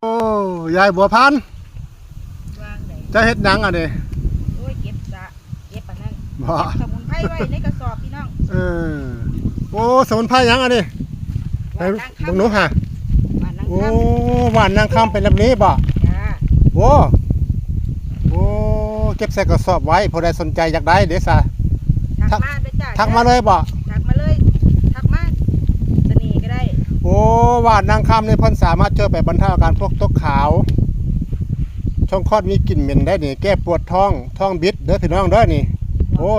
ໂອ້ ຍາຍບົວພັນ ວ່າງໃດ ເຈົ້າເຮັດຫຍັງອັນນີ້? ໂອ້ຍ ເກັບສະ ເກັບອັນນັ້ນ ບໍ່ ເກັບສະໝຸນໄພໄວ້ໃນກະສອບພີ່ນ້ອງ. ເອີ ໂອ້ ສະໝຸນໄພຫຍັງອັນນີ້? ຫວ່ານນາງຄຳ ເບິ່ງດູຫາ. ຫວ່ານນາງຄຳ ໂອ້ ຫວ່ານນາງຄຳເປັນແບບນີ້ບໍ່? ຈ້າ ໂອ້ ໂອ້ ເກັບໃສ່ກະສອບໄວ້ ຜູ້ໃດສົນໃຈຢາກໄດ້ເດ້ຊະ ທັກມາເດີຈ້າ ທັກມາເລີຍບໍ່? ທັກມາເລີຍ ທັກມາສະເໜ່ກໍໄດ້. ໂອ້ ຫວ່ານນາງຄຳນີ້ເພິ່ນສາມາດຊ່ວຍໄປບັນເທົາອາການພວກຕົກຂາວ ຊ່ອງຄອດມີກິ່ນເໝັນໄດ້ນີ້ ແກ້ປວດທ້ອງ ທ້ອງບິດເດີພີ່ນ້ອງເດີນີ້. ໂອ້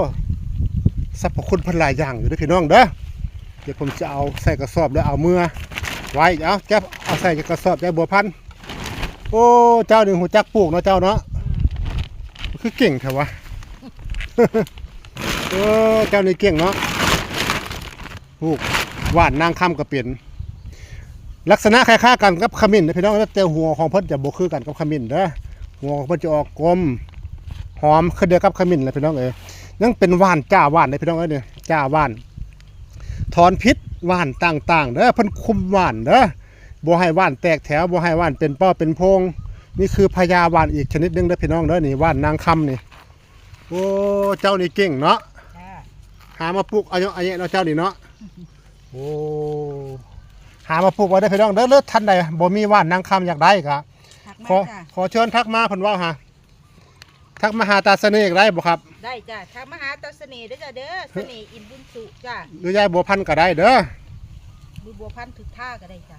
ສັບພະຄຸນເພິ່ນຫຼາຍຢ່າງຢູ່ເດີພີ່ນ້ອງເດີ. ດຽວຜົມຈະເອົາໃສ່ກະສອບແລ້ວເອົາເມືອໄວ້. ເອົາ ເກັບເອົາໃສ່ກະສອບ ຍາຍບົວພັນ. ໂອ້ ເຈົ້ານີ້ຮູ້ຈັກປູກເນາະເຈົ້າເນາະ ອືມ ຄືເກັ່ງແທ້ວະ. ເອີ ເຈົ້ານີ້ເກັ່ງເນາະ ປູກຫວ່ານນາງຄຳກໍເປັນ ລັກສະນະຄ້າຍໆກັນກັບຂະມິ້ນນະພີ່ນ້ອງ ແຕ່ຫົວຂອງເພິ່ນຈະບໍ່ຄືກັນກັບຂະມິ້ນເດີ. ຫົວຂອງເພິ່ນຈະອອກກົມ ຫອມຄືດຽວກັບຂະມິ້ນແຫຼະພີ່ນ້ອງເອີຍ. ຍັງເປັນຫວ່ານ ຈ້າຫວ່ານເດ້ພີ່ນ້ອງເອີຍນີ້ ຈ້າຫວ່ານ ຖອນພິດຫວ່ານຕ່າງໆເດີ ເພິ່ນຄຸມຫວ່ານເດີ ບໍ່ໃຫ້ຫວ່ານແຕກແຖວ ບໍ່ໃຫ້ຫວ່ານເປັນເປົ້າເປັນໂພງ. ນີ້ຄືພະຍາຫວ່ານອີກຊະນິດໜຶ່ງເດີພີ່ນ້ອງເດີ ນີ້ຫວ່ານນາງຄຳນີ້. ໂອ້ ເຈົ້ານີ້ເກັ່ງເນາະ ຈ້າ ຫາມາປູກອາຍຸອາແຍະເນາະເຈົ້ານີ້ເນາະ. ໂອ້ ຫາມາປູກໄວ້ເດີພີ່ນ້ອງເດີ ຫຼືທ່ານໃດບໍ່ມີຫວ່ານນາງຄຳຢາກໄດ້ກໍ ທັກມາ ຂໍ ຈ້າ ຂໍເຊີນທັກມາ ເພິ່ນເວົ້າຫາ ທັກມາຫາຕາສະເໜ່ກໍໄດ້ບໍ່ຄັບ? ໄດ້ຈ້າ ທັກມາຫາຕາສະເໜ່ເດີຈ້າເດີ ສະເໜ່ອິນບຸນສຸຈ້າ ຫຼືຍາຍບົວພັນກໍໄດ້ເດີ ຫຼືບົວພັນຖືກທ່າກໍໄດ້ຈ້າ.